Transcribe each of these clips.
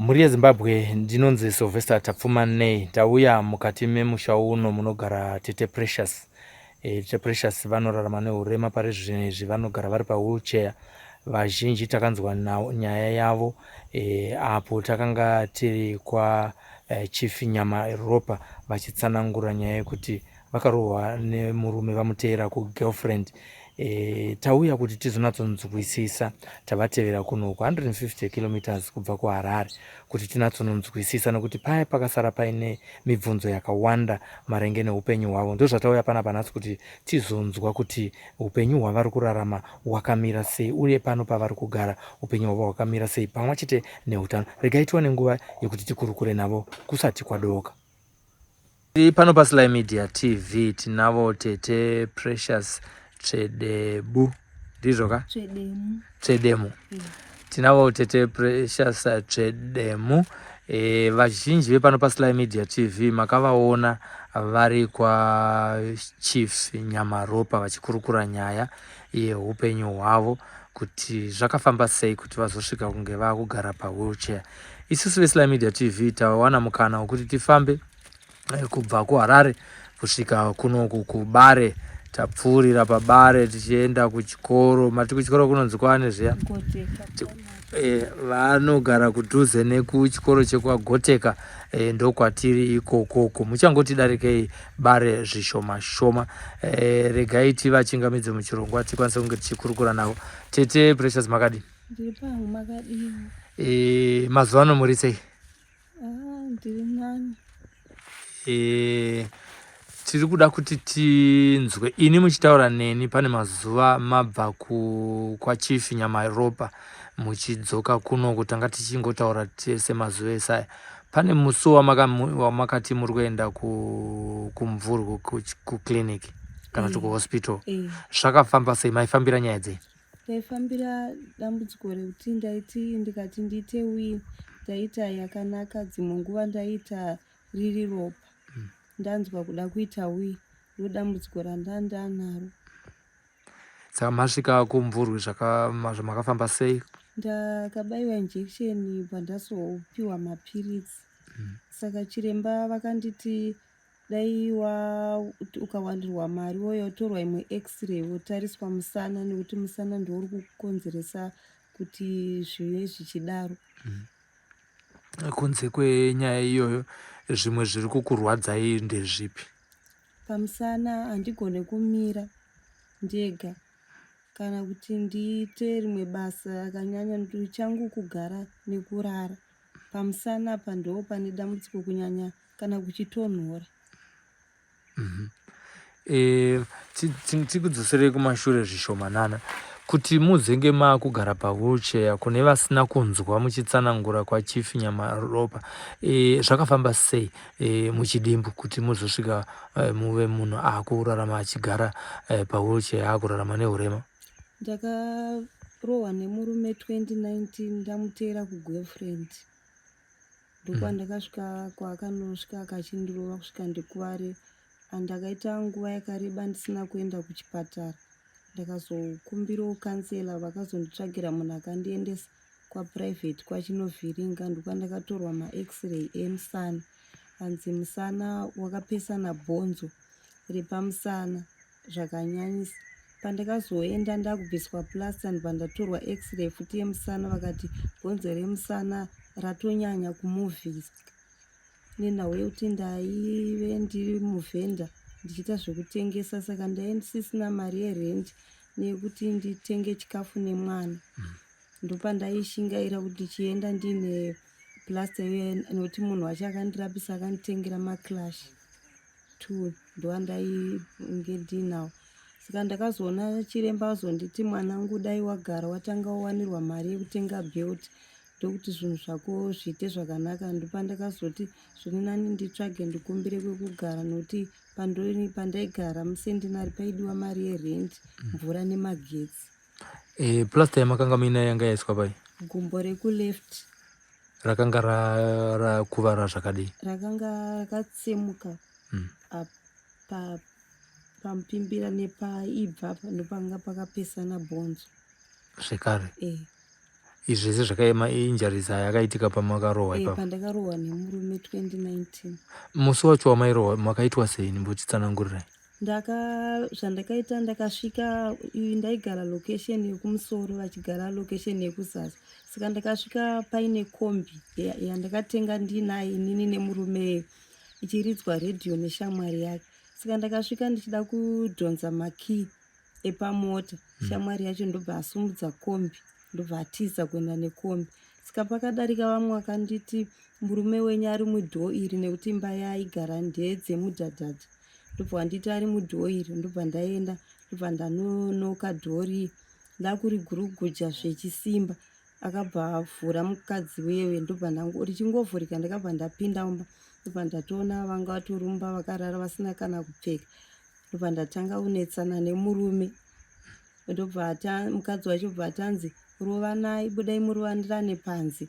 Mhuri yeZimbabwe, ndinonzi Sylvester Tapfumanei. Tauya mukati memusha uno munogara Tete Precious. Tete Precious vanorarama neurema pari zvino izvi vanogara vari pawheelchair. Vazhinji takanzwa nyaya yavo apo takanga tiri kwa Chief Nyamaropa vachitsanangura nyaya yekuti vakarohwa nemurume vamuteera kugirlfriend. Tauya kuti tizonatsonzwisisa, tavatevera kunoku 150 kilometers kubva kuHarare kuti tinatsononzwisisa nekuti paya pakasara paine mibvunzo yakawanda maringe neupenyu hwavo. Ndozvatauya panapa nhasi kuti tizonzwa kuti upenyu hwavari kurarama hwakamira sei uye pano pavari kugara upenyu hwavo hwakamira sei pamwe chete neutano. Regai tiwane nguva yekuti tikurukure navo kusati kwadoka. Tiri pano paSly Media TV tinavo Tete Precious Tsvedebu, ndizvo ka? Tsvedemu. Tsvedemu. Tinavo Tete Precious Tsvedemu. Vazhinji vepano paSly Media TV makavaona vari kwa Chief Nyamaropa vachikurukura nyaya yeupenyu hwavo kuti zvakafamba sei kuti vazosvika kunge vakugara pawheelchair. Isusu veSly Media TV tawana mukana wekuti tifambe kubva kuHarare kusvika kunoku kuBare. Tapfuurira paBare tichienda kuchikoro. Mati kuchikoro kunonzi kwaane zviya? Vanogara kudhuze nekuchikoro chekwaGoteka, ndokwatiri ikokoko. Muchangoti darikei Bare zvishoma shoma. Regai tivachingamidze muchirongwa tikwanise kunge tichikurukura navo. Tete Precious, makadini? Ndiri pangu, makadini? Mazuva ano muri sei? Ah, ndiri nani. Tiri kuda kuti tinzwe ini muchitaura neni pane mazuva mabva kwaChief Nyamaropa muchidzoka kuno, tanga tichingotaura tese mazuva ese aya. Pane musi wamakati muri kuenda kuMvurwi kuclinic kana kuti kuhospital. Zvakafamba sei? Maifambira nyaya dzei? Ndaifambira dambudziko rekuti ndaiti ndikati ndiite wii ndaita yakanaka, dzimwe nguva ndaita riri ropa. Ndanzwa kuda kuita wii, ndo dambudziko randandanaro. Saka masvika kuMvurwi zvamakafamba sei? Ndakabaiwa injection pandazopiwa mapiritsi. Saka chiremba vakanditi dai ukawandirwa mari wouya wotorwa imwe x-ray wotariswa musana, nekuti musana ndouri kukonzeresa kuti zvive zvichidaro. Kunze kwenyaya iyoyo, zvimwe zviri kukurwadzai ndezvipi? Pamusana handigone kumira ndega kana kuti ndiite rimwe basa rakanyanya. Changu kugara nekurara. Pamusana apa ndo pane dambudziko, kunyanya kana kuchitonhora. Tikudzoserei kumashure zvishomanana kuti muzenge maakugara pawheelchair, kune vasina kunzwa muchitsanangura kwaChief Nyamaropa, zvakafamba sei muchidimbu kuti muzosvika muve munhu akurarama achigara pawheelchair, akurarama neurema? Ndakarohwa nemurume 2019 ndamuteera kugirlfriend. Ndokwandakasvika kwaakanosvika akachindirova kusvika ndikuvare. Ndakaita nguva yakareba ndisina kuenda kuchipatara. Ndakazokumbirawo kansela, vakazonditsvagira munhu akandiendesa kwaprivate kwaChinovhiringa. Ndokwandakatorwa max-ray emusana, anzi musana wakapesana bhonzo repamusana zvakanyanyisa. Pandakazoenda ndakubviswa plaster, ndibva ndatorwa x-ray futi yemusana, vakati bhonzo remusana ratonyanya kumuvhisa nenhau yekuti ndaive ndiri muvhenda ndichiita zvekutengesa, saka ndaive ndisisina mari yerent neyekuti nditenge chikafu nemwana. Ndopandaishingaira kuti ndichienda ndiine plaster iyoyo, nekuti munhu wacho akandirapisa akanditengera maclash 2 ndoandainge ndinawo. Saka ndakazoona chiremba azonditi, mwanangu, dai wagara watanga wawanirwa mari yekutenga belt, ndokuti zvinhu zvako zviite zvakanaka. Ndopandakazoti zviri nani nditsvage ndikumbire kwekugara, nekuti pandaigara muCentenary paidiwa mari yerent, mvura nemagetsi. Plaster yamakanga muinayo yanga yaiswa pai? Gumbo rekuleft. Rakanga rakuvara zvakadii? Rakanga rakatsemuka pamupimbira nepaibva, ndopanga pakapesana bhonzo. Zvekare. Izvi zvese zvakaema injuries aya akaitika pamakarohwa eh, ipapo? Pandakarohwa nemurume 2019. Musi wacho wamairohwa makaitwa sei? Ndimbotitsanangurirai. Ndaka zvandakaita ndakasvika ndaigara location yekumusoro vachigara location yekuzasi saka ndakasvika paine kombi yandakatenga ndinaye inini nemurume ichiridzwa redhiyo neshamwari yake saka ndakasvika ndichida kudhonza makey epamota hmm. shamwari yacho ndobva asumudza kombi ndobva atiza kuenda nekombi saka pakadarika vamwe vakanditi murume wenyu ari mudhoo iri nekuti imba yaaigara ndedzemudhadhadha ndobva wanditi ari mudhoo iri ndobva ndaenda ndobva ndanonoka dhoo riye ndakuriguruguja zvechisimba akabva avhura mukadzi uye ndobva richingovhurika ndakabva ndapinda mumba ndobva ndatoona vanga vatorumba vakarara vasina kana kupfeka ndobva ndatanga kunetsana nemurume ndobva mukadzi wacho bva atanzi rovanai budai murovanirane panze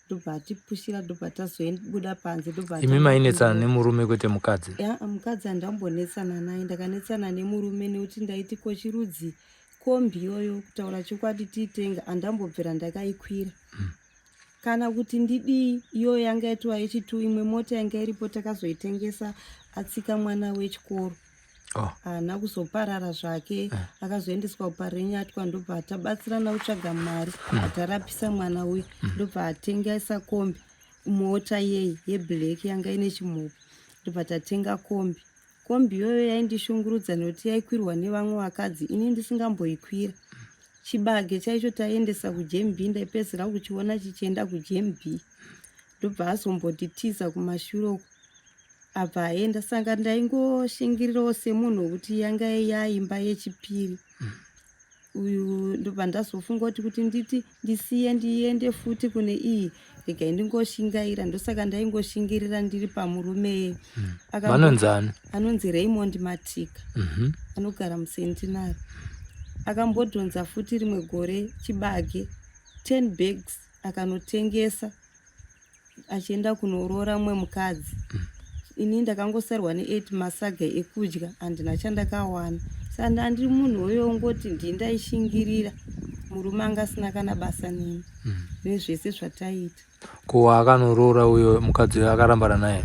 ndobva atipushira ndobva tazobuda panze ndobva imi mainetsana nemurume kwete mukadzi ya mukadzi handambonetsana naye ndakanetsana nemurume nekuti ndaiti ko chirudzi kombi iyoyo kutaura chokwadi tiitenga handambobvira ndakaikwira mm. Kana kuti ndidii iyo yanga yatova yechitu imwe mota yanga iripo takazoitengesa atsika mwana wechikoro oh. haana kuzoparara zvake eh. Akazoendeswa kuParirenyatwa ndobva tabatsirana kutsvaga mari mm. Atarapisa mwana uyu mm. Ndobva atengesa kombi mota yeyi yeblack yanga ine chimhopo ndobva tatenga kombi kombi iyoyo yaindishungurudza nekuti yaikwirwa nevamwe vakadzi ini ndisingamboikwira Chibage chaicho taiendesa kuJMB ndaipedzisira kuchiona chichienda kuJMB ndobva azombonditiza kumashure uko abva aenda saka ndaingoshingirirawo semunhu wekuti yanga yaimba yechipiri uyu ndobva ndazofunga kuti kuti nditi ndisiye ndiende futi kune iyi regai ndingoshingaira ndosaka ndaingoshingirira ndiri pamurume ye hmm. anonzi ani anonzi Raymond Matika mm -hmm. anogara muSentinary akambodhonza futi rimwe gore chibage 10 bags akanotengesa achienda kunoroora mumwe mukadzi mm. Ini ndakangosarwa ne8 masaga ekudya handina chandakawana saka ndandiri munhu uyo ongoti ndii ndaishingirira murume anga asina kana basa neni mm. nezvese zvataiita Ko akanoroora uyo mukadzi uyo akarambana naye?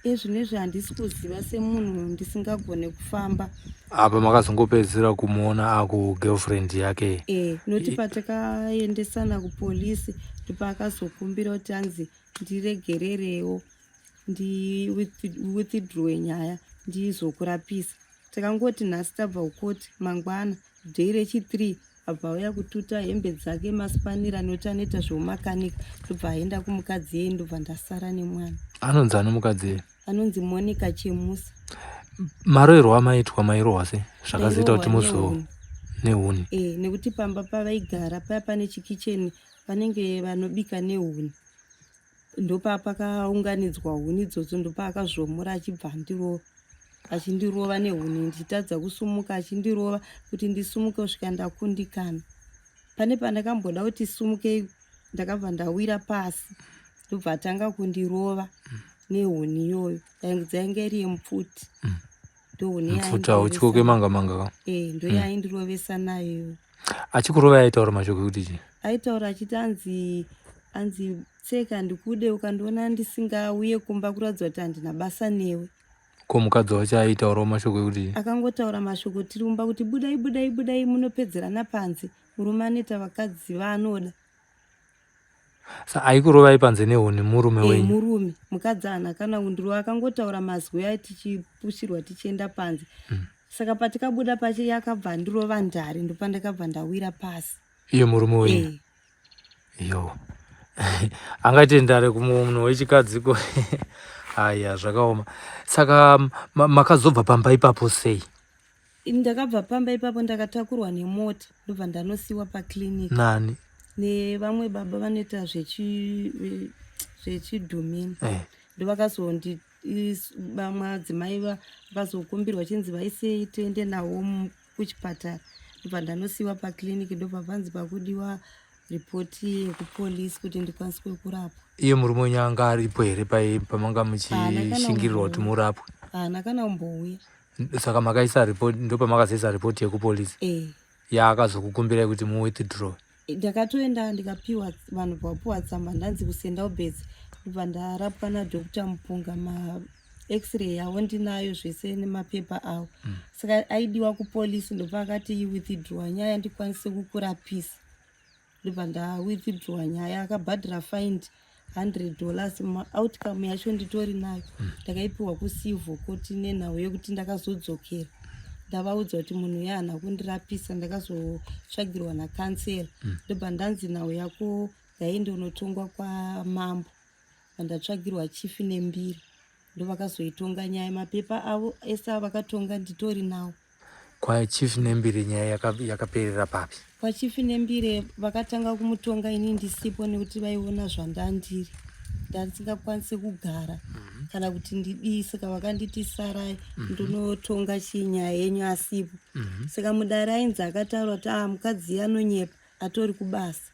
Ezvinezvi handisi kuziva semunhu ndisingagone kufamba. Apa makazongopedzisira kumuona aku girlfriend yake? Eh, noti patakaendesana kupolisi ndopaakazokumbira kuti anzi ndiregererewo ndi withdrawe nyaya ndizokurapisa. Takangoti nhasi tabva kukoti mangwana day rechi 3 abva auya kututa hembe dzake masipanira nekuti anoita zveumakanika ndobva aenda kumukadzi yeye ndobva ndasara nemwana. Anonzi ani mukadzi yeye? Anonzi Monica Chemusa. Maroerwo amaitwa mairohwa sei zvakazoita kuti muzo nehuni? Eh, nekuti pamba pavaigara paya pane chikicheni vanenge vanobika nehuni ndopapakaunganidzwa huni idzodzo ndopaakazvomora achibva andirova achindirova nehuni ndichitadza kusumuka achindirova kuti ndisumuke kusvika ndakundikana pane pandakamboda kuti sumukei ndakabva ndawira pasi ndobva atanga kundirova nehuni iyoyo dzainge iri yemupfuti mm. ndohuni mupfuti hautyoke manga manga ka e ndoyaindirovesa mm. nayo iyoyo achikurova aitaura mashoko ekuti chii aitaura achiti anzi anzi tseka ndikude ukandiona ndisingauye kumba kuratidza kuti handina basa newe Ko mukadzi wacho aitaurawo mashoko ekuti Akangotaura mashoko tiri mumba kuti budai budai budai munopedzerana panze murume anoita vakadzi vaanoda. Sa aikurovai panze nehuni murume eh, wenyu? Murume mukadzi haana kana kundirova akangotaura mazwi ayo tichipushirwa tichienda panze mm. Saka patikabuda pacho yakabva andirova ndari ndopandakabva ndawira pasi. Iye murume wenyu? Eh. Yo. Angaite ndare kumunhu wechikadzi ko. Haya zvakaoma. Saka makazobva pamba ipapo sei? Ndakabva pamba ipapo ndakatakurwa nemota ndobva ndanosiwa paclinic. Nani? Nevamwe baba vanoita zvechi zvechidhumini. Eh. Ndovakazondi vamwe adzimai vakazokumbirwa chinzi vaisei tiende navo kuchipatara ndobva ndanosiiwa paclinic ndobva panzi pakudiwa ripoti yekupolisi kuti ndikwaniswe kurapwa. Iye murume wenyu anga aripo here pamanga muchishingirirwa kuti murapwe? Haana kana kumbouya. Ndakatoenda ndikapiwa vanhu vapuwa tsamba ndanzi kuSt Alberts, ndobva ndarapwa naDr Mupunga, ma-x-ray yavo ndinayo zvese nemapepa avo. Saka aidiwa kupolisi, ndobva akati withdraw nyaya ndikwanise kukurapisa. Ndobva ndawithdraw nyaya, akabhadhara fine $100. Outcome yacho nditori nayo, ndakaipiwa kucivil court nenhau yekuti ndakazodzokera ndavaudza kuti munhu uya haana kundirapisa. Ndakazotsvagirwa nakansela, ndobva ndanzi nhau yako ngainde unotongwa kwamambo. Vandatsvagirwa chief Nembiri, ndovakazoitonga nyaya. Mapepa avo ese avakatonga nditori nawo. Kwachief Nembiri nyaya yakaperera papi? Kwachief Nembire vakatanga kumutonga ini ndisipo, nekuti vaiona zvandandiri, ndandisingakwanisi kugara kana kuti ndidii. Saka vakanditi sarai ndinotonga chii nyaya yenyu asipo. Saka mudare ainzi akataura kuti a mukadzi anonyepa, atori kubasa.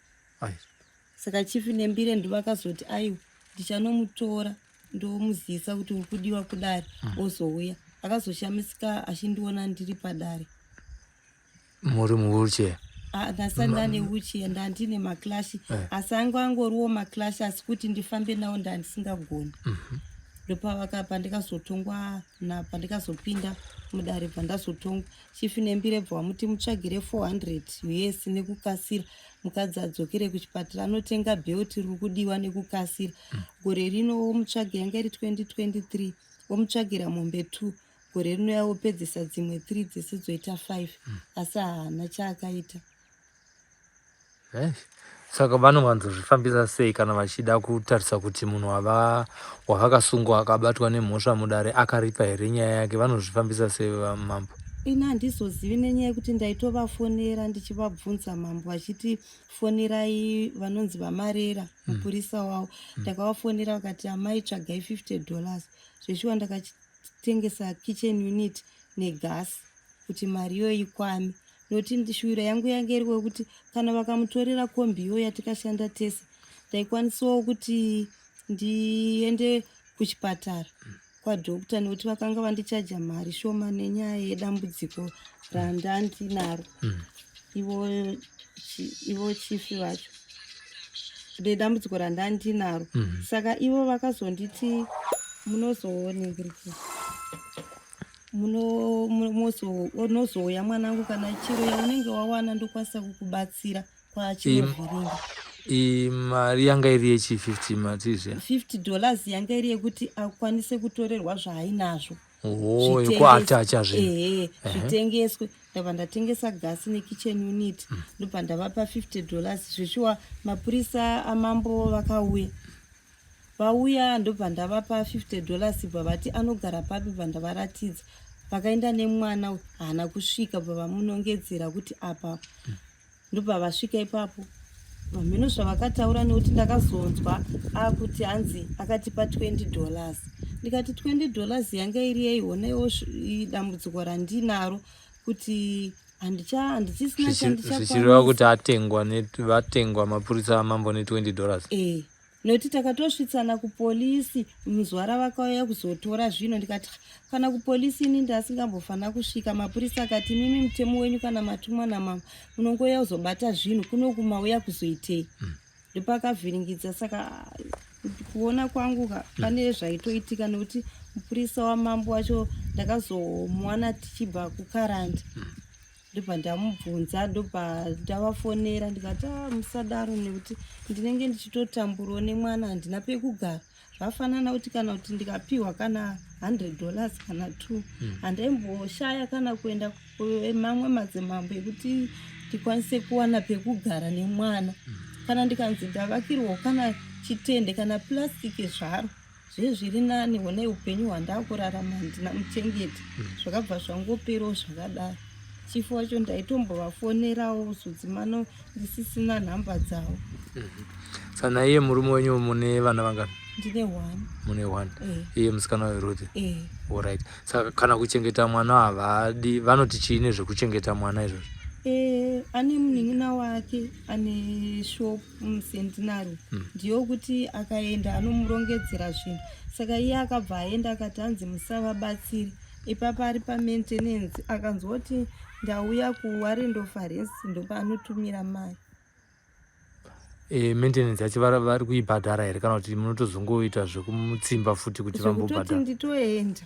Saka chief Nembire ndovakazoti aiwa, ndichanomutora ndomuzivisa kuti uri kudiwa kudare, ozouya. Akazoshamisika achindiona ndiri padare. Muri muwheelchair? Ah, ndasati ndane wheelchair, ndandine macrutch. Asi anga angoriwo macrutch, asi kuti ndifambe nawo ndandisingagoni. Ndopavaka pandikazotongwa, pandikazopinda mudare, bva ndazotongwa. Chief Nembire bva wamuti mutsvagire 400 US nekukasira, mukadzi adzokere kuchipatara anotenga belt riri kudiwa nekukasira. Gore rino womutsvage, yanga iri 2023, womutsvagira mombe 2. Gore rino yawopedzisa dzimwe 3, dzese dzoita 5, asi haana chaakaita. Saka vanovanzozvifambisa sei kana vachida kutarisa kuti munhu wavakasungwa akabatwa nemhosva mudare akaripa here nyaya yake? Vanozvifambisa sei, vamambo? Ini handizozivi, nenyaya yekuti ndaitovafonera ndichivabvunza mambo, vachiti fonerai vanonzi vaMarera, mupurisa wavo. Ndakavafonera vakati amai tsvagai $50. Zveshuwa ndakatengesa kitchen unit negasi kuti mari iyoyo ikwame, nokuti shuwiro yangu yange iri yekuti kana vakamutorera kombi iyoyo yatikashanda tese, ndaikwanisawo kuti ndiende kuchipatara kwadoctor, nekuti vakanga vandichaja mari shoma nenyaya yedambudziko randandinaro. Ivo chief vacho nedambudziko randandinaro. Saka ivo vakazonditi munozoningiriki unozouya mwanangu, kana chero yaunenge wawana ndokwanisa kukubatsira kwachinovhiringa. Mari yanga iri yechi 50 matizve? $50 yanga iri yekuti akwanise kutorerwa zvaainazvo. Oh, yekuatacha zvinhu. Ehe, zvitengeswe. Ndabva ndatengesa gasi nekitchen unit, ndobva ndavapa $50. Zveshuwa mapurisa amambo vakauya, vauya ndobva ndavapa $50. Bva vati anogara papi? Bva ndavaratidza. Vakaenda nemwana, haana kusvika. Bva vamunongedzera kuti apa, ndobva vasvika ipapo. Vamhino zvavakataura, nekuti ndakazonzwa akuti hanzi akatipa $20. Ndikati $20 yanga iri yei? Honaiwo dambudziko randinaro kuti handichisina. Zvichireva kuti atengwa, vatengwa mapurisa amambo ne$20? E, nekuti takatosvitsana kupolisi muzuva ravakauya kuzotora zvino. Ndikati kana kupolisi ini ndasingambofanira kusvika. Mapurisa akati mimi mutemo wenyu kana matumwa namama munongouya kuzobata zvinhu, kuno kumauya kuzoitei? Ndopakavhiringidza. Saka kuona kwangu ka pane zvaitoitika, nekuti mupurisa wamambo wacho ndakazomuwana tichibva kuKaranda, ndobva ndamubvunza, ndobva ndavafonera ndikati a musadaro, nekuti ndinenge ndichitotamburawo nemwana, handina pekugara. Zvafanana kuti kana kuti ndikapiwa kana $100 kana 2, handaimboshaya kana kuenda mamwe madzimambo ekuti ndikwanise kuwana pekugara nemwana. Kana ndikanzi ndavakirwawo kana chitende kana purasitiki zvaro, zvezviri nani. Honai upenyu hwandakurarama, handina muchengeti. Zvakabva zvangoperawo zvakadaro. Chief wacho ndaitombovafonerawo zodzimano ndisisina nhamba dzavo. Saka naiye murume wenyu mune vana vangani? Ndine one. Mune one? Eh. Iye musikana weRuth? Eh. Alright, saka kana kuchengeta mwana havadi, vanoti chii nezvekuchengeta mwana izvozvo? Eh, ane munin'ina wake ane shop muCentenary, ndiyo kuti akaenda anomurongedzera zvinhu. Saka iye akabva aenda akati hanzi musavabatsiri ipapa, ari pamaintenance. Akanzwa kuti ndauya kuwarrant of arrest, ndopaanotumira mari. E, maintenance yacho vari kuibhadhara here kana kuti munotozongoita zvekumutsimba futi kuti vambobhadhara? Nditoenda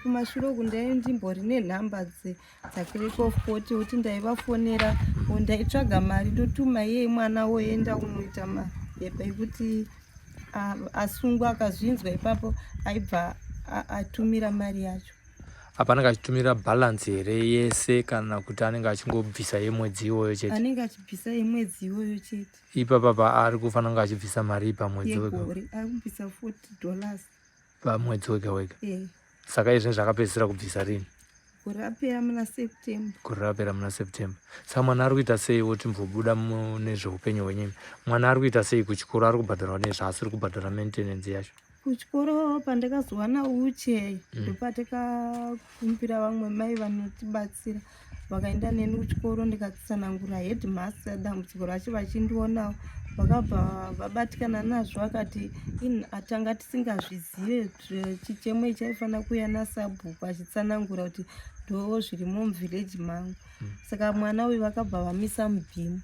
kumashure uku ndai ndimbori nenhamba dzaclerk of court kuti ndaivafonera, ndaitsvaga mari ndotuma iye mwana woenda kunoita mapepa ekuti asungwa. Akazvinzwa ipapo aibva atumira mari yacho. Apa anenge achitumira balance here yese kana kuti anenge achingobvisa yemwedzi iwoyo chete? Anenge achibvisa yemwedzi iwoyo chete. Ipapa paari kufanira kunge achibvisa mari pamwedzi wega? Yegore ari kubvisa $40. Pamwedzi wega wega? Saka izvi zvakapedzisira kubvisa rini? Gore rapera muna September. Gore rapera muna September. Saka mwana ari kuita sei? Wotimbobuda mune zveupenyu hwenyimi, mwana ari kuita sei kuchikoro? Ari kubhadharwa nezvaasiri kubhadhara maintenance yacho? Kuchikoro pandakazowana wheelchair, ndopatakakumbira vamwe mai vanotibatsira, vakaenda neni kuchikoro, ndikatsanangura headmaster dambudziko racho. Vachindionawo vakabva vabatikana nazvo, vakati atanga tisingazvizive, chichemo ichi aifanira kuuya nasabhuku achitsanangura kuti ndo zvirimo muvillage mangu. Saka mwana uyu vakabva vamisa muBEAM.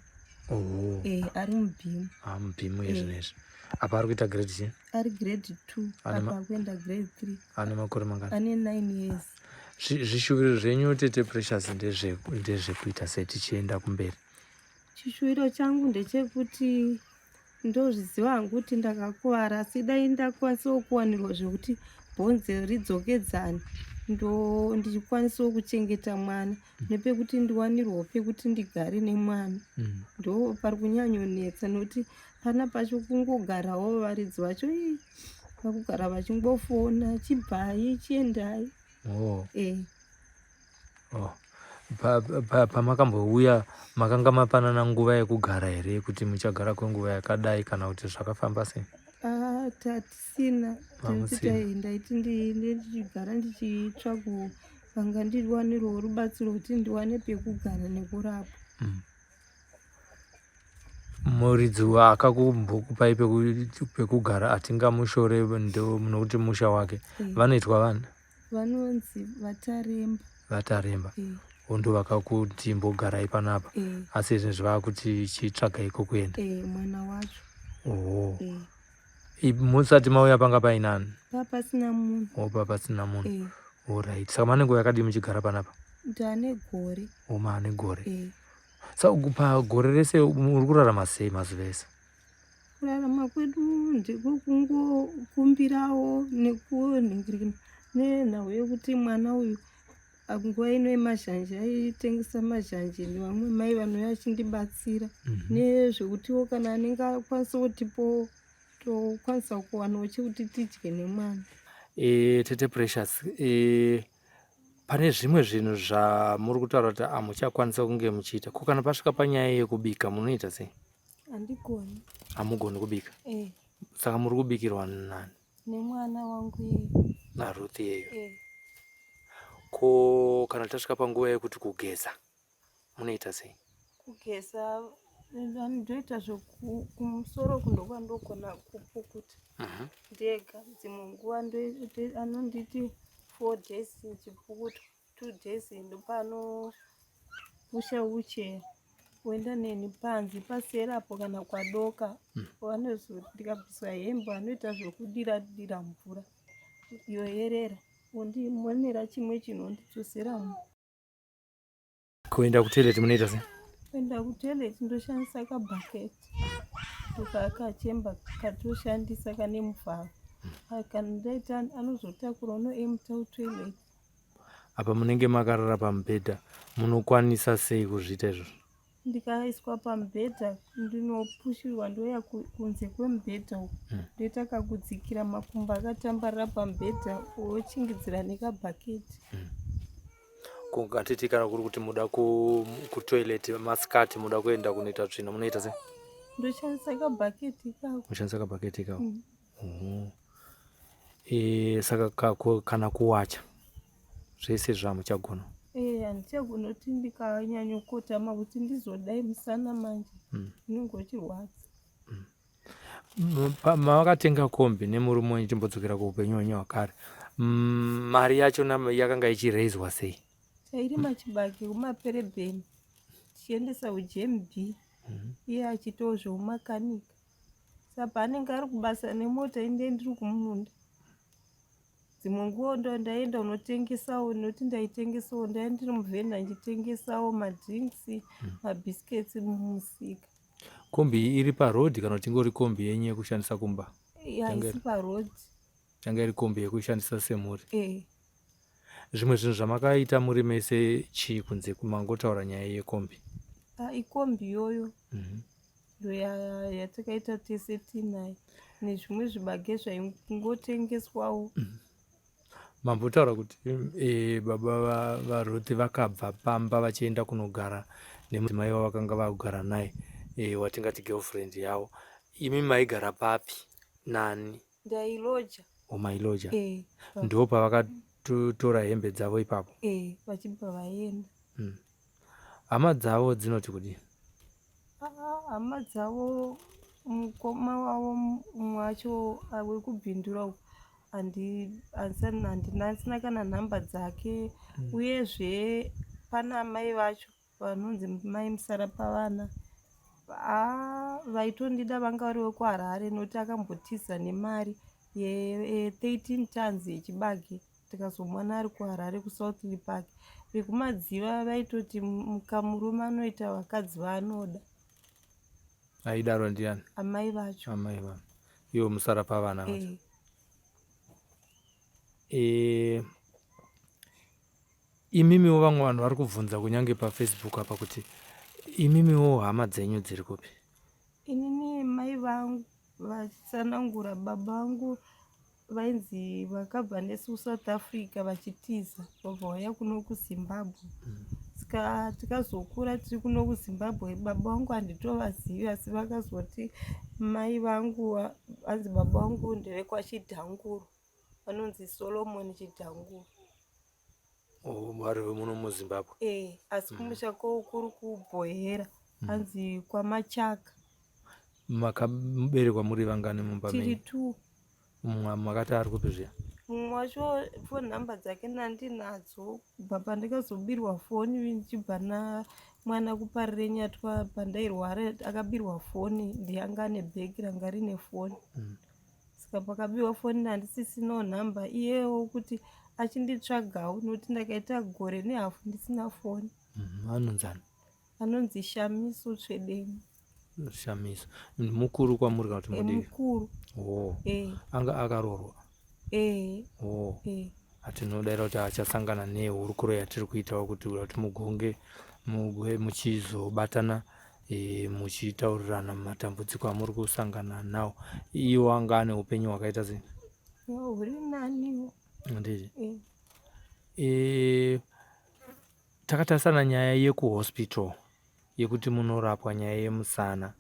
Oh. E, ari muBEAM. Ah, muBEAM yezvinezvi. Apa ari kuita grade chii? Ari grade 2, apa akuenda grade 3. Ane makore mangani? Ane 9 years. Zvishuviro zvenyu, tete Precious, ndezvekuita sei tichienda kumberi? Chishuviro changu ndechekuti ndozviziva hangu kuti ndakakuvara, asi dai ndakwanisawo kuwanirwa zvekuti bhonzo ridzokedzane, ndo ndichikwanisawo kuchengeta mwana, nepekuti ndiwanirwawo pekuti ndigare nemwana. Ndo pari kunyanyonetsa, nokuti pana pacho kungogarawo varidzi vacho ii vakugara vachingofona, chibvai, chiendai. E. Oh. Pamakambouya makanga mapanana nguva yekugara here, kuti muchagara kwenguva yakadai, kana kuti zvakafamba sei? Ah, tatisina. Mamusina. Ndaiti ndichigara ndichitsvago vanga ndiwanirwawo rubatsiro kuti ndiwane pekugara nekurapwa. Muridzi akakumbokupai pekugara hatingamushore, ndo nokuti musha wake. Vanoitwa vani? Vanonzi VaTaremba. VaTaremba. E. Ndo vakakuti mbogarai panapa? E. Asi izvezvi vakuti chitsvagai kokuenda? E, mwana wacho. Oh. E. Musati mauya panga painani? Papasina munhu. Opa pasina munhu? E. Alright, saka mane nguva yakadii muchigara panapa? Ndane gore. O, maane gore? E. Saka pagore rese muri kurarama sei mazuva ese? Kurarama kwedu ndikokungokumbirawo nekunhingirina, nenhau yekuti mwana uyu nguva ino yemazhanje aitengesa mazhanje, nevamwe mai vanouya achindibatsira, nezvekutiwo kana anenge akwanisa kutipo tokwanisa kuwanawo chekuti tidye nemwana. E, tete Precious, pane zvimwe zvinhu zvamuri kutaura kuti hamuchakwanisa kunge muchiita. Ko kana pasvika panyaya yekubika, munoita sei? Handigoni. Hamugoni kubika? E. Saka muri kubikirwa nani? Nemwana wangu iye. NaRuth iyeyo? E. Ko kana tasvika panguva yekuti kugeza, munoita sei? Kugeza ndoita zvekumusoro kundokwandogona kupukuta ndega. Dzimwe nguva anonditi 4 days ndichipukutwa, 2 days ndopanopusha wheelchair oenda neni panze paserapo. Kana kwadoka vanozoti ndikabviswa hembe anoita zvekudira dira mvura yoyerera, ondimonera chimwe chinhu ondidzosera. Kuenda kutoilet munoita sei? Kuenda kutoilet ndoshandisa kabhaketi ndokakachemba katoshandisa kane muvharo. Kana ndaita anozotakura unoempta kutoilet. Apa munenge makarara pamubhedha, munokwanisa sei kuzviita izvozvo? Ndikaiswa pamubhedha ndinopushirwa, ndoya kunze kwemubhedha uku, ndoita kakudzikira makumbo akatambarira pamubhedha, wochingidzira nekabhaketi. Ngatiti kana kuri kuti muda kutoilet masikati, muda kuenda kunoita tsvina, munoita sei? Ndoshandisa kabhaketi ikako. Mushandisa kabhaketi ikako? Oho. E, saka kana kuwacha zvese zvamuchagona? E, handichagona kuti ndikanyanyokotama kuti ndizodai musana manje unenge uchirwadza. Mavakatenga kombi nemurume wenyu, timbodzokera kuupenyu hwenyu hwakare, mari yacho yakanga ichireizwa sei? Tairima chibage kumaperebheni tichiendesa kuGMB. Iye achiitawo zveumakanika. Saka paanenge ari kubasa nemota ini ndenge ndiri kumunda. Dzimwe nguva ndo ndaienda kunotengesawo nekuti ndaitengesawo ndaiva ndiri muvhenda ndichitengesawo madrinks, mabiscuits mumusika. Kombi iyi iri paroad kana kuti ingori kombi yenyu yekushandisa kumba? Haisi paroad. Yanga iri kombi yekushandisa semhuri? Eh. Zvimwe zvinhu zvamakaita muri mese chii kunze mangotaura nyaya yekombi? Ah, ikombi iyoyo. Ndo yatakaita tese tinayo nezvimwe zvibage zvaingotengeswawo. Mambotaura kuti e, baba vaRuth vakabva pamba vachienda kunogara nemudzimai wavakanga vakugara naye e, watingati girlfriend yavo. Imi maigara papi nani? Ndailoja. Oh, mailoja. Eh. Ndipo pavakatora hembe dzavo ipapo. Eh, vachibva vaenda. Hama dzavo dzinoti kudii? Ah, hama dzavo mukoma wavo mumwe wacho wekubhindura uku handina kana nhamba dzake. Uyezve pana amai vacho vanonzi mai Musarapavana haa vaitondida vanga vari vekuHarare nokuti akambotiza nemari ye 13 tons yechibage tikazomuwana ari kuHarare kuSouthly Park. Vekumadziva vaitoti mukamurume anoita vakadzi vaanoda. Aidaro ndiani? Amai vacho. Amai vacho. Ivo Musarapavana vacho. E, imimiwo vamwe vanhu vari kubvunza kunyange pafacebook apa kuti imimiwo hama dzenyu dziri kupi? Inini mai vangu vachitsanangura baba vangu vainzi vakabva nesu kuSouth Africa vachitiza vabva vauya kuno kuZimbabwe. Saka tikazokura tiri kuno kuZimbabwe baba vangu handitovazivi asi vakazoti mai vangu hanzi baba vangu ndevekwaChidhanguro vanonzi Solomon Chidhanguro. Oh, vari vemuno muZimbabwe. Eh, asi kumusha kwavo kuri kuBhohera hanzi kwaMachaka. Makaberekwa muri vangani mumba Tiri menyu? 2. Mumwe makati ari kupi zviya? Mumwe wacho phone number dzake ndandinadzo kubva pandakazobirwa foni ndichibva namwana kuParirenyatwa pandairwara akabirwa foni ndiyanga ane bhegi ranga rine foni. Saka pakabiwa foni handisisinawo nhamba iyewo kuti achinditsvagawo nokuti ndakaita gore nehafu ndisina foni. Anonzani? Anonzi Shamiso Tsvedeni. Shamiso. Mukuru kwamuri kana kuti mudiki? Mukuru. Oh. Anga akaroorwa? Eh. Oh. Atinodaira kuti achasangana nehurukuro yatiri kuitawo kuti kuti mugonge mugwe muchizobatana e, muchitaurirana matambudziko amuri kusangana nawo. Iwo anga ane upenyu hwakaita sei? Huri naniwo. Ndizvo. E, takatarisana nyaya yekuhospital yekuti munorapwa nyaya yemusana.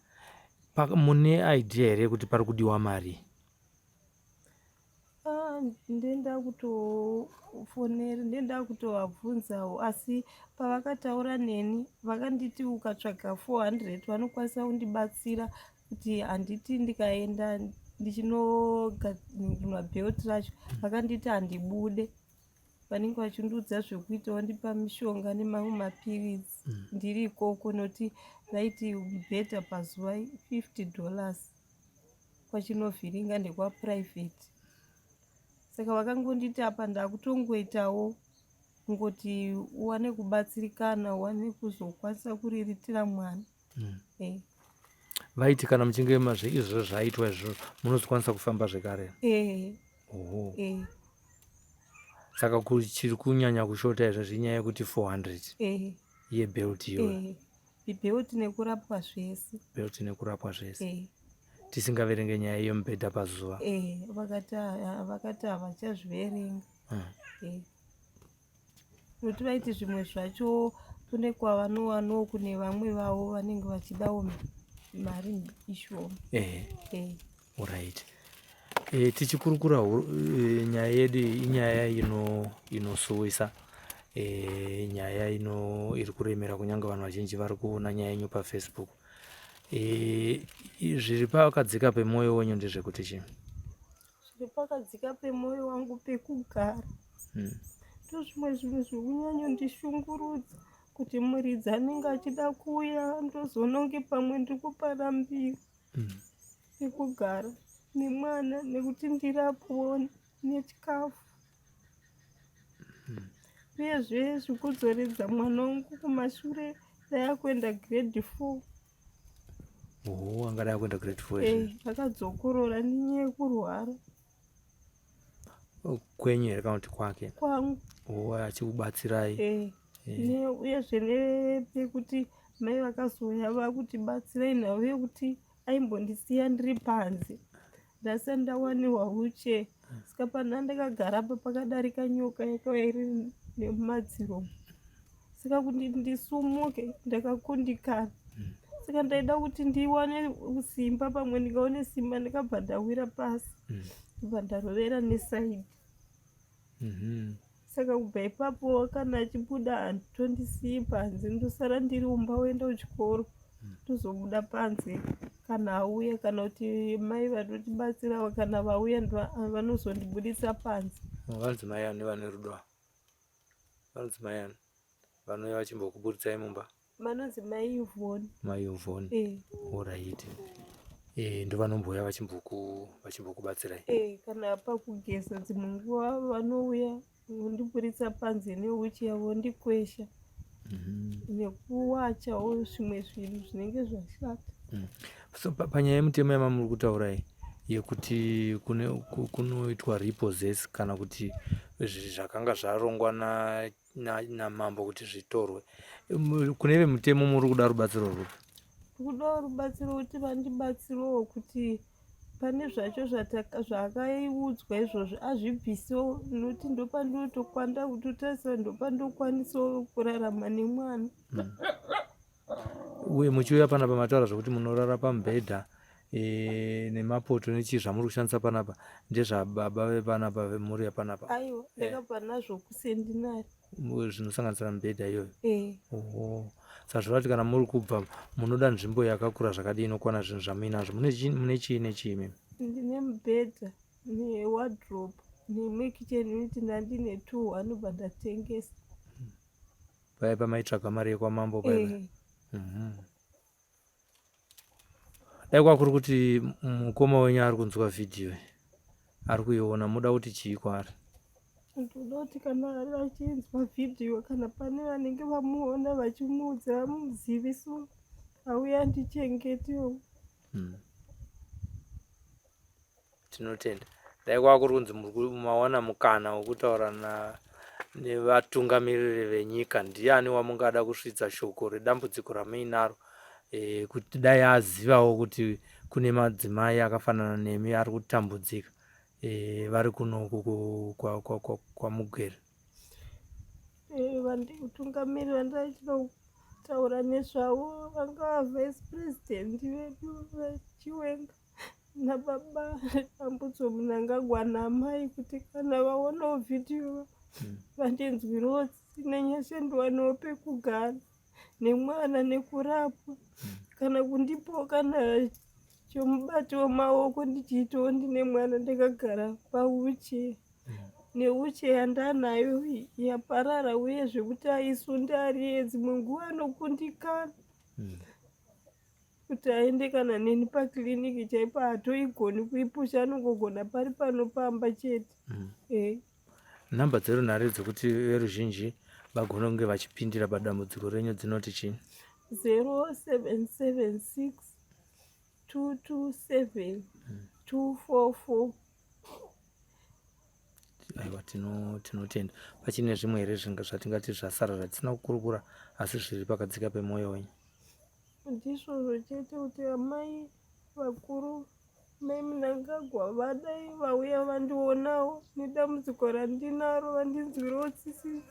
Mune idea here yekuti pari kudiwa mari? Ah, ndenda kutofonera ndenda kutovabvunzawo asi pavakataura neni vakanditi ukatsvaga 400 vanokwanisa kundibatsira kuti handiti ndikaenda ndichinogadzirwa belt racho vakanditi handibude vanenge vachindiudza zvekuita vandipa mishonga nemamwe mapiritsi ndiri ikoko nokuti vaiti mubhedha pazuva $50 kwachinovhiringa ndekwaprivate. Saka vakangonditi apa ndakutongoitawo kungoti uwane kubatsirikana uwane kuzokwanisa kuriritira mwana. Vaiti kana muchinge mazve izvozvo zvaitwa izvozvo munozokwanisa kufamba zvekare? Oho. Saka chiri kunyanya kushota izvo zvinyaya yekuti 400 yebelt iyoyo. Belt nekurapwa zvese. Belt nekurapwa zvese. Tisingaverenge nyaya yemubhedha pazuva. Vakati havachazviverenga. Nokuti vaiti zvimwe zvacho kune kwavanowanawo kune vamwe vavo vanenge vachidawo mari ishoma. Alright. Tichikurukura nyaya yedu inyaya inosuwisa nyaya ino iri kuremera kunyange vanhu vazhinji vari kuona nyaya yenyu pafacebook. Zviri pakadzika pemwoyo wenyu ndezvekuti chii? Zviri pakadzika pemwoyo wangu pekugara. Ndozvimwe zvinhu zviri kunyanyondishungurudza. Kuti muridzi anenge achida kuuya ndozoona kunge pamwe ndiri kuparambira pekugara nemwana nekuti ndirapwewo nechikafu. Uyezve zvikudzoredza mwana wangu kumashure dai akuenda grade 4. Oh, angadai akuenda grade 4. Eh, akadzokorora nenyaya yekurwara. Kwenyu here kana kuti kwake? Kwangu. Oh, achikubatsirai. Eh. eh. Uyezve nepekuti mai vakazouya vakutibatsirai nhau yekuti aimbondisiya ndiri panze ndasati ndawanirwa wheelchair saka pana ndakagara apa pakadarika nyoka yakauya iri nemumadziro saka kuti ndisumuke ndakakundikana saka ndaida kuti ndiwane simba pamwe ndikaone simba ndikabva ndawira pasi ndobva ndarovera nesaidi Saka kubva ipapo kana achibuda handitondisiyi panze ndosara ndiri umba oenda kuchikoro tozobuda panze kana auya kana kuti mai vanotibatsira kana vauya vanozondibudisa panze. Vanonzi mai ani vane rudo ava? Vanonzi mai ani vanouya vachimbokuburitsai mumba? Vanonzi mai Yvonne. Mai Yvonne. Eh. Alright. Eh, ndovanombouya vachimboku vachimbokubatsirai. Eh, kana pakugeza dzimwe nguva vanouya vondiburitsa panze newheelchair vondikwesha. Nekuwachawo zvimwe zvinhu zvinenge zvashata. So panyaya yemutemo yamamuri kutaura iyi yekuti kune kunoitwa repossess kana kuti zvakanga zvarongwa na namambo kuti zvitorwe. Kune vemutemo muri kuda rubatsiro rwupi? Ndikudawo rubatsiro kuti vandibatsirewo kuti pane zvacho zvaakaiudzwa izvozvo azvibvisewo nokuti ndopandinotokwanda kutotarisa ndopandokwanisawo kurarama nemwana. Uye muchiuya panapa mataura zvekuti munorara pamubhedha e, nemapoto nechii zvamuri kushandisa panapa ndezvababa vepanapa vemhuri yapanapa? Aiwa, ndakabva nazvo kusendinari. Zvinosanganisira mibhedha iyoyo? Eh. Oho. Saka zvoreva kuti kana muri kubva munoda nzvimbo yakakura zvakadii inokwana zvinhu zvamuinazvo? Mune chii nechii imimi? Ndine mubhedha newardrobe neimwe kitchen unit ndandine two anobva ndatengesa. Paya pamaitsvaga mari yekwamambo paya? Eh. Dai kwakuri kuti mukoma wenyu ari kunzwa vhidhiyo ari kuiona muda kuti chii kwaari? Ndoda kuti kana ari achinzwa vhidhiyo kana pane vanenge vamuona vachimuudza vamuziviso auye andichengetewo. Tinotenda. Dai kwava kuri kunzi mawana mukana wekutaura nevatungamiriri venyika, ndiani wamungada kusvitsa shoko redambudziko ramuinaro e, kuti dai azivawo kuti kune madzimai akafanana nemi ari kutambudzika e, vari kunoku kwaMugwere? E, vanditungamiri vandaichida kutaura nezvavo vangava vice president vedu VaChiwenga nababa Dambudzo Mnangagwa naamai kuti kana vaonawo vhidhiyo vandinzwirewo tsitsi nenyasha ndiwanewo pekugara nemwana nekurapwa kana kundipawo kana chomubato wemaoko ndichiitawo ndine mwana ndakagara pawheelchair newheelchair yandanayo yaparara uye zvekuti aisunde ariye dzimwe nguva anokundikana kuti aende kana neni paclinic chaipo hatoigoni kuipusha anongogona pari pano pamba chete. Eh. Nhamba dzerunhare dzekuti veruzhinji vagone kunge vachipindira padambudziko renyu dzinoti chii? 0776 227 244. Aiwa, tinotenda. Pachine zvimwe here zvatingati zvasara zvatisina kukurukura asi zviri pakadzika pemwoyo wenyu? Ndizvozvo chete kuti amai vakuru mai Mnangagwa vadai vauya vandionawo nedambudziko randinaro vandinzwirawo tsitsi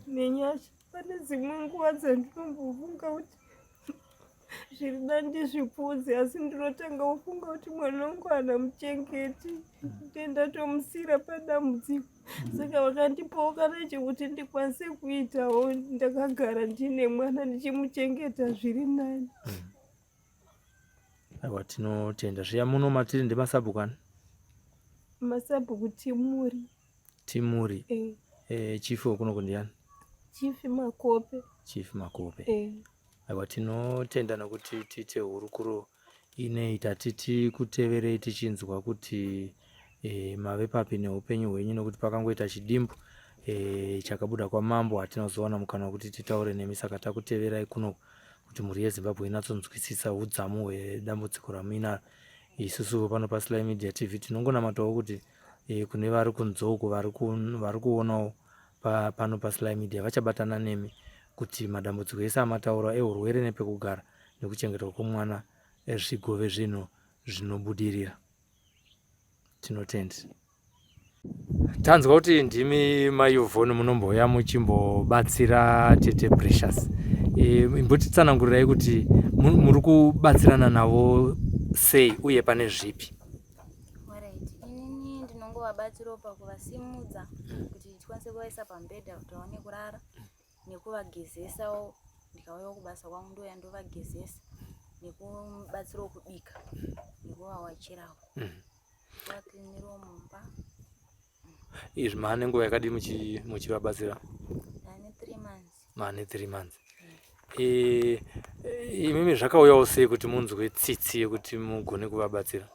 nenyasha. Pane dzimwe nguva dzandinombofunga kuti zviri nani ndizvipfuudze asi ndinotanga kufunga kuti mwana wangu haana muchengeti ndendatomusiyira padambudziko. Saka vakandipawo kana chekuti ndikwanise kuitawo ndakagara ndine mwana ndichimuchengeta zviri nani. Aiwa, tinotenda. Zviya muno matiri ndemasabhuku ani? Masabhuku Timuri. Timuri. Eh. Eh, chief wekuno kundiani? Chief Makope. Chief Makope. Eh. Aiwa tinotenda nokuti tiite hurukuro inei tati tikuteverei tichinzwa kuti e, mave papi neupenyu hwenyu nokuti pakangoita chidimbu e, chakabuda kwamambo hatina kuzowana mukana wekuti titaure nemi saka takuteverai kuno kuti mhuri yezimbabwe inatsonzwisisa udzamu hwedambudziko ramuinaro isusu pano pasly media tv tinongonamatawo kuti e, kune vari kunze uko vari kuonawo pa, pano pasly media vachabatana nemi kuti madambudziko ese amataura ehurwere nepekugara nekuchengetwa kwemwana zvigove zvinhu zvinobudirira tinotenda tanzwa kuti ndimi mayuvhoni munombouya muchimbobatsira tete precious e, imbotitsanangurirai kuti muri kubatsirana navo sei uye pane zvipi inini ndinongovabatsirawo pakuvasimudza kuti tikwanise kuvaisa pamubhedha kuti vaone kurara nekuvagezesawo ndikauyawo kubasa kwangu ndouya ndovagezesa nekubatsirawo kubika nekuvawachirawo mm. kuvaklinirawo mumba izvi maane nguva yakadii muchivabatsira ane three months maane three months mm. imimi zvakauyawo sei kuti munzwe tsitsi yekuti mugone kuvabatsira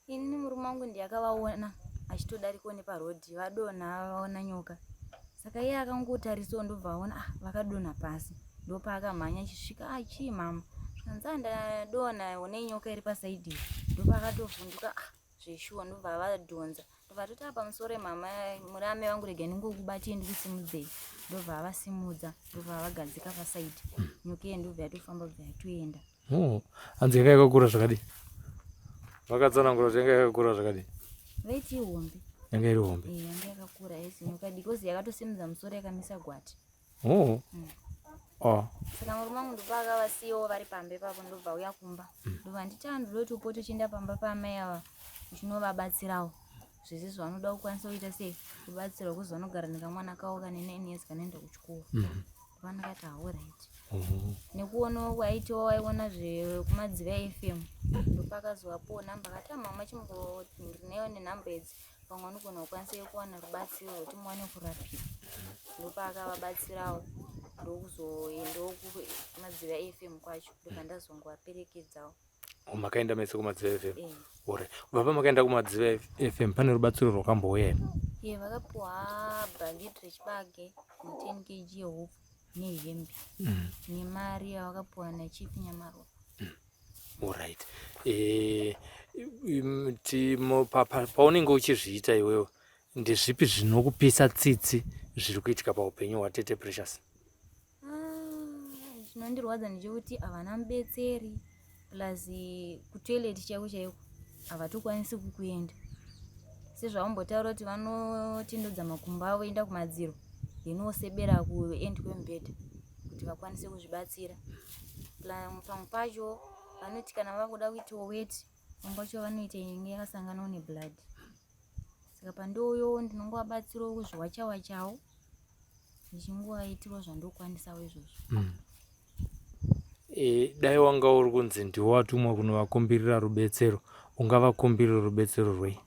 Ini murume wangu ndiye akavaona achitodarikawo neparoad vadonha vaona nyoka saka iye akangotarisawo ndobva aona ah vakadonha pasi ndopaakamhanya achisvika ah chii mama zvikanzi ah ndadonha one nyoka iri pasaidi ndopaakatovhunduka ah zveshuwa ndobva vadhonza ndobva atoti ah pamusoro mama muri ame vangu rega ndingokubatei ndikusimudzei ndobva avasimudza ndobva avagadzika pasaidi nyoka iye ndobva yatofamba bva yatoenda Oh, hanzi yanga yakakura zvakadii? Vakatsanangura kuti yanga yakakura zvakadii? Vaiti ihombe. Yanga iri hombe. Eh, yanga yakakura haisi nyoka diki because yakatosimudza musoro yakamisa gwati. Oh. Mm. Oh. Saka murume wangu ndopaakavasiyawo vari pamba ipapo ndobva uya kumba. Mm. Ndobva nditi ah ndoda kuti upote uchienda pamba paamai ava uchinovabatsirawo. Zvese zvavanoda kukwanisa kuita sei kubatsirwa kuzi vanogara nekamwana kavo kane 9 years kanoenda kuchikoro. Mm -hmm. Vandakati haurit mhm. nekuonawo kwaitiwa waiona zvekumadziva fm ndopakazovapowo namba akati amama ah, chimbondinewo nenhamba idzi pamwe anogona kukwanisa kuwana rubatsiro rwekuti muwane kurapiwa ndopaakavabatsirawo ndokuzoendawo kumadziva fm kwacho ndobva ndazongovaperekedzawo Oh, makaenda mese kumadziva fm eh. Ore kubva pamakaenda kumadziva fm pane rubatsiro rwakambouya here ye vakapuwa bhageti rechibage ne10 kg yehupfu nehembe mm. nemari yavakapuwa nachief nyamaropa mm. Alright. Eh, paunenge uchizviita iwewe ndezvipi zvinokupisa tsitsi zviri kuitika paupenyu hwatete Precious? Ah, chinondirwadza ndechekuti havana mubetseri plus kutoilet chaiko chaiko havatokwanisi kukuenda sezvavambotaura kuti vanotendodza makumbo avo enda kumadziro then wosebera kuend kwemubhedha kuti vakwanise kuzvibatsira pamwe pacho vanoti kana vakuda kuitawo weti pamwe pacho vanoita inenge yakasanganawo neblood saka pandouyo ndinongovabatsirawo kuzviwachawachawo ndichingovaitirwa zvandokwanisawo izvozvo mm. E, dai wanga uri kunzi ndiwo watumwa kunovakumbirira rubetsero ungavakumbirira rubetsero rwei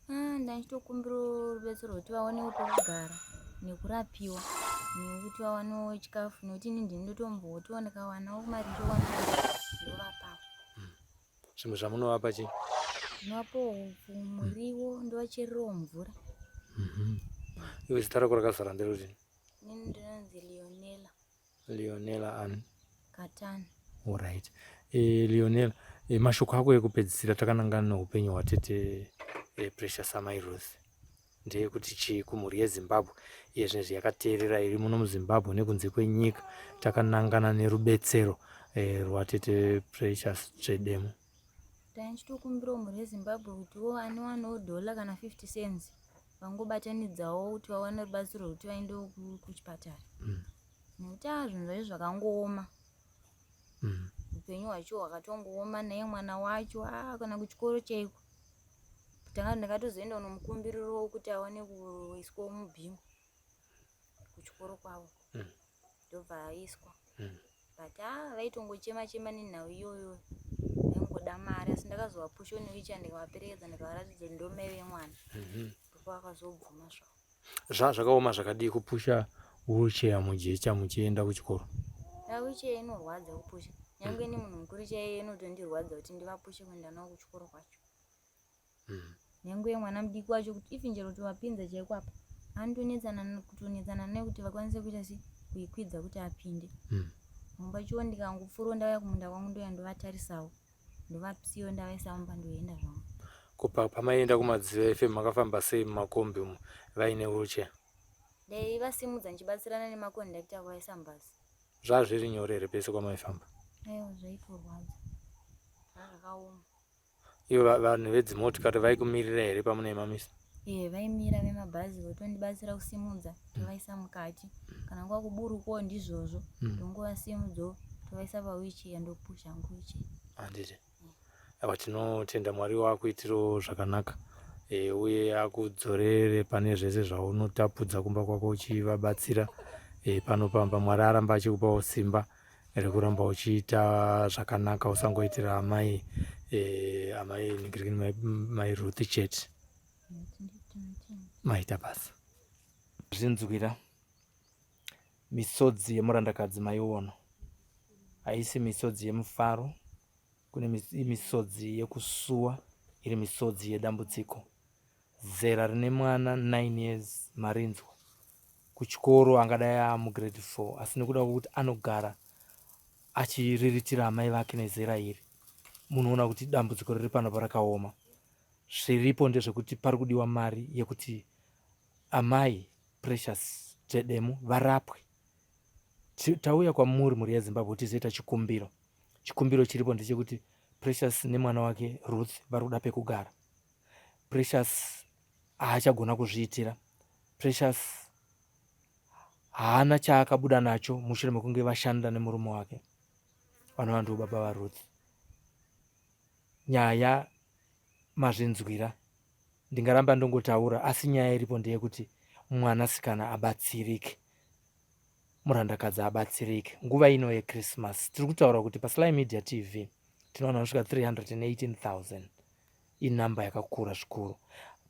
ah, ndachitokumbira rubetsero rwekuti vaonewo pekugara nekurapiwa nekuti vawanewo chikafu nekuti ini ndini ndotombotiwo ndikawanawo mari ndowana ndovapawo mm. Zvimwe zvamunovapa chii? Ndinovapawo hupfu, muriwo, ndovachererawo mvura. Mhm. Iwe zita rako rakazara nderekuti? Inini ndinonzi Leonela. Leonela ani? Katana. Alright. Eh, Leonela, eh, mashoko ako ekupedzisira takanangana neupenyu hwatete eh, Precious amai Rose. ndeyekuti chii kumhuri yezimbabwe iye zvinezvi yakateerera iri muno muzimbabwe nekunze kwenyika takanangana nerubetsero eh, rwatete precious tsvedemo taichitokumbirawo mhuri yezimbabwe kuti wo anowanawo dhola kana 50 cents vangobatanidzawo kuti vawane rubatsiro rwekuti vaendewo kuchipatara mm. nekuti a zvinhu zvacho zvakangooma mm. upenyu hwacho hwakatongooma naye mwana wacho a kana kuchikoro chaiko tanga ndakatozoenda kunomukumbirirawo kuti awane kuiswa mubhimu kuchikoro kwavo mm. ndobva aiswa mm. but ah vaitongochema chema nenhau iyoyo vaingoda mari asi ndakazovapusha newicha ndikavaperekedza ndikavaratidza kuti ndomai vemwana mm -hmm. ndopavakazobvuma zvavo zvaa zvakaoma zvakadii kupusha wheelchair mujecha muchienda kuchikoro? Wheelchair inorwadza kupusha. Nyangwe ini munhu mukuru chaiye inotondirwadza kuti ndivapushe kuenda navo kuchikoro kwacho. Nyange mwana mudiki wacho kuti even chero tovapinza chaiko apa anotonetsana kutonetsana nekuti vakwanise kuita sei kuikwidza kuti apinde. Mumba chiwo ndikangopfuurawo ndauya kumunda kwangu ndouya ndovatarisawo ndovapsiwo ndavaisa mumba ndoenda zvangu. Ko pamaienda kuMadziva FM makafamba sei mumakombi umu vaine wheelchair? Ndaivasimudza ndichibatsirana nemakondakita kuvaisa mubhazi. Zvazviri nyore here pese kwamaifamba? Aiwa zvaitorwadza. Zvakaoma. Ivo vanhu vedzimotikari vaikumirira here pamunei mamisa? Ee, vaimira vemabhazi votondibatsira kusimudza tovaisa mukati. Kana nguva kuburukawo ndizvozvo ndongovasimudzawo tovaisa pawheelchair ndopusha hangu wheelchair. Handiti. Aiwa tinotenda Mwari wakuitirawo zvakanaka e, uye akudzorere pane zvese zvaunotapudza kumba kwako uchivabatsira e, pano pamba. Mwari aramba achikupawo simba rekuramba uchiita zvakanaka usangoitira amai e, amai ningirikini mai, mai Ruth chete. Maita basa. Zvinzwira misodzi yemurandakadzi maiona haisi misodzi yemufaro kune misodzi yekusuwa iri misodzi yedambudziko zera rine mwana 9 years marinzwa kuchikoro angadai amugrade 4 asi nekuda kwekuti anogara achiriritira amai vake nezera iri munoona kuti dambudziko riri pano parakaoma zviripo ndezvekuti pari kudiwa mari yekuti amai Precious Tedemu varapwe. Tauya kwamuri mhuri yeZimbabwe tizoita chikumbiro. Chikumbiro chiripo ndechekuti Precious nemwana wake Ruth vari kuda pekugara. Precious haachagona kuzviitira. Precious haana chaakabuda nacho mushure mekunge vashanda nemurume wake vanova ndivo baba vaRuth. Nyaya mazvinzwira ndingaramba ndongotaura asi nyaya iripo ndeyekuti mwanasikana abatsirike murandakadzi abatsirike nguva ino yechristmas tiri kutaura kuti pasly media tv tinowana kusvika 318000 inamba yakakura zvikuru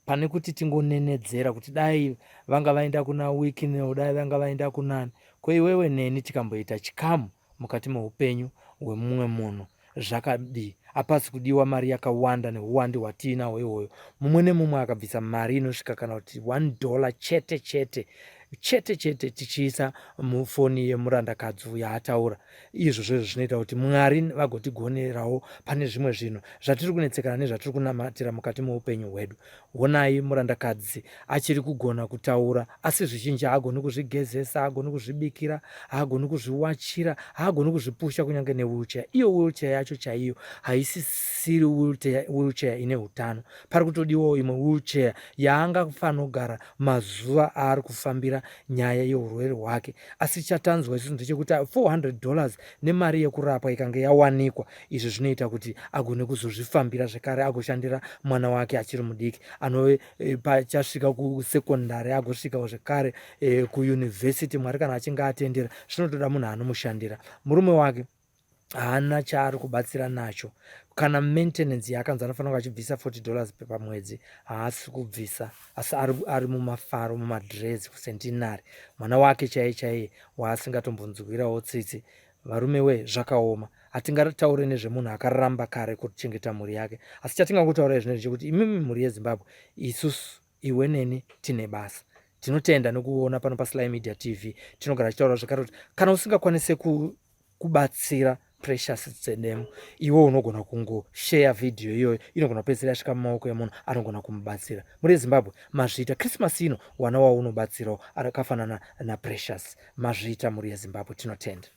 pane kuti tingonenedzera kuti dai vanga vaenda kuna wicknell dai vanga vaenda kunani ko iwewe neni tikamboita chikamu mukati meupenyu hwemumwe munhu zvakadii hapasi kudiwa mari yakawanda nehuwandi hwatiinahwo ihwoyo mumwe nemumwe akabvisa mari inosvika kana kuti 1 dollar chete chete chete chete tichiisa mufoni yemurandakadzi yaataura izvozvo izvo zvinoita kuti mwari vagotigonerawo pane zvimwe zvinhu zvatiri kunetsekana nezvatiri kunamatira mukati meupenyu hwedu Honai murandakadzi achiri kugona kutaura asi zvizhinji haagoni kuzvigezesa, haagoni kuzvibikira, haagoni kuzviwachira, haagoni kuzvipusha kunyange newheelchair. Iyo wheelchair yacho chaiyo haisisiri wheelchair ine utano. Pari kutodiwawo imwe wheelchair yaangafanogara mazuva aari kufambira nyaya yeurwere hwake. Asi chatanzwa isusu ndechekuti 400 dollars nemari yekurapwa ikange yawanikwa izvi zvinoita kuti agone kuzozvifambira zvekare agoshandira mwana wake achiri mudiki anove e, pachasvika kusekondari agosvikawo zvekare e, kuyunivhesiti mwari kana achinge atendera zvinotoda munhu anomushandira murume wake haana chaari kubatsira nacho kana maintenance yaakanzi anofanira kunge achibvisa 40 dollars pamwedzi haasi kubvisa asi ari, ari mumafaro mumadrezi kusentinary mwana wake chaiye chaiye waasingatombonzwirawo tsitsi Varume wee zvakaoma. Hatingataure nezvemunhu akaramba kare kuchengeta mhuri yake. Asi chatingangotaurai zvino ndechekuti imimi mhuri yeZimbabwe isusu iwe neni tine basa. Tinotenda nekuona pano paSly Media TV. Tinogara tichitaura zvekare kuti kana usingakwanise ku, kubatsira Precious Tsedemu iwe unogona kungosheya vhidhiyo iyoyo inogona kupedzisira yasvika mumaoko emunhu anogona kumubatsira. Mhuri yeZimbabwe mazviita Christmas ino wana waunobatsirawo akafanana naPrecious. Mazviita mhuri yeZimbabwe tinotenda.